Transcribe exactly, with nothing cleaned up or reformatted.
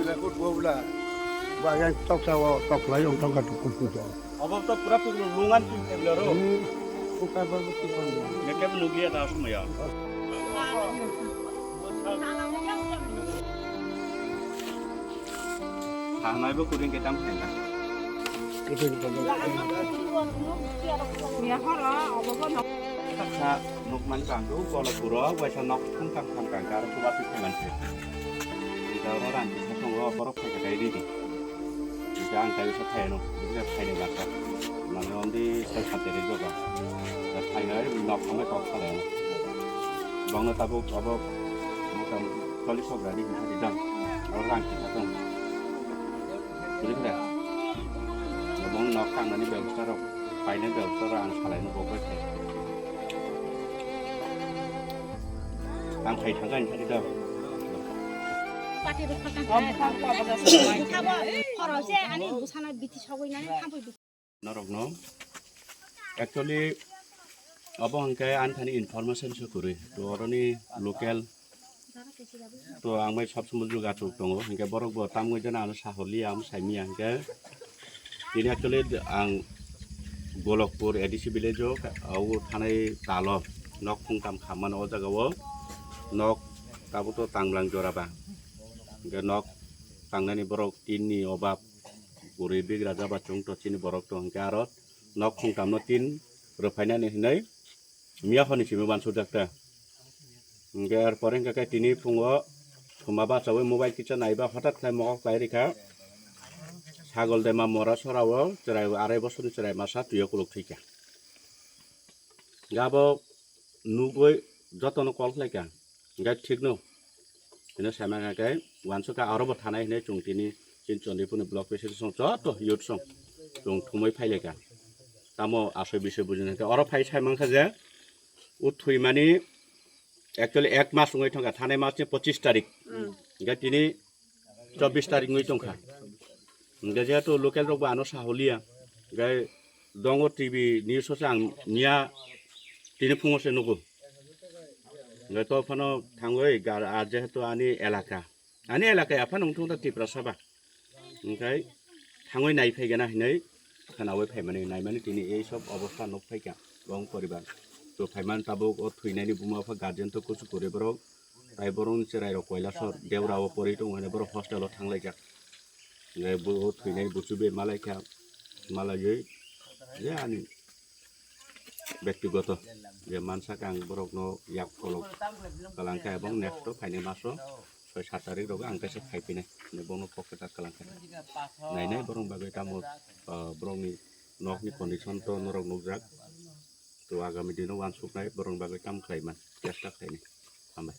Lekut bobla. Bagan toksa o toklai ong tongka tukul tuja. Obo to pura pura lungan tu tebla ro. Hmm. Uka babu tukul. Neke nuglia ta sumaya. Hanai bo kuring ke tam khaina. Sa nukman kang tu, kalau pura waisa nok thang thang thang kang kar kuba tu khaman se. Ida oro rang kisa tongo, borok phai kha dai ridi. Ida ang tai sa phai no, ida phai ni bata. Mane ondi sa sa tere joga. Da phai nai nok khamai kok khala. Bangno tabuk abo mokam kali sok radi kisa di dam. Oro rang kisa tong. Buri kha. Bong nok tang nani bebostha rok, phai nai bebostha rok ang salai no bok bai kha. Ang phai thangkha ani thani da. Pati rok khakang khai, khakang khai. Khabo, khoro se ani busana biti sogoi nani thampui biti. Norok no. Actually, abo hwnkhe ani thani information se kwrwi. To oroni local to ang bai sab somoi jogajog tongo. Hwnkhe borok bo tamgwi jana ano sahorliya, amo saimiya hwnkhe. Tini actually ang Golokpur A D C village o, o thanai talo nok phungtam khammani o jaga o nok tabuk to tanglang jora ba. Hwnkhe nok tangnani borok tin ni obab, bwrwi bigra jaba chwng to chini borok to hwnkhe aro nok phungtam no tin rwphainani hinwi miya hwnwi simi uansukjak ta. Hingke er pore hingke khe tini phungo thuma bachaui mobile kisa naiba hothat khlai mokol khlai rikha. Sagol dema mora sorao chwrai arai bosorni chwrai masa twiyo kuluk thwikha. Hingke abo nugui jotono call khlaikha. Hingke thikno. Hino saimang khe uansukha arobo thanai hinui chwng tini chini Chandiphurni block president song joto youth song chwng thumui phailaikha. Tamo asoi bisoi bujinai khe oro phai saimang kha je o thwimani actually ek mas wngwi thangkha, thanai masni pochis tarik. Hingke tini chobbish tarik wngwi tongkha. Hingke jehetu local rokbo ano saholiya, hingke dongo T V news o se ang miya tini phungo se nugo. Hingke to phano thangwi gar-, a jehetu ani elaka, ani elaka ya phano wngthung ta Tiprasa ba. Hingke thangwi nai phaigana hinui khwnaui phaimani, naimani tini ei sob obostha nuk phaikha bong poribar. To phaimani tabuk o thwinani buma pha guardian to kuchu kwrwi borok, tai borokni chwrairok Kailasor Deura o pori tongo hinui borok hostel o thanglaijak. Hingke bo o thwinai buchu be malaikha, malaiwi je ani bektigoto je mansak ang borokno yak kolok kalang kha, ebong next o phainai maso soi sat tarik rogo ang kaisa phaiphinai, bono kok kwchak kalang kha. Nainai borokni bagwi tamo, ah, borokni nokni condition to norok nukjak, to agami dino uansuknai borokni bagwi tamo khlaiman chesta khlainai. Hambai.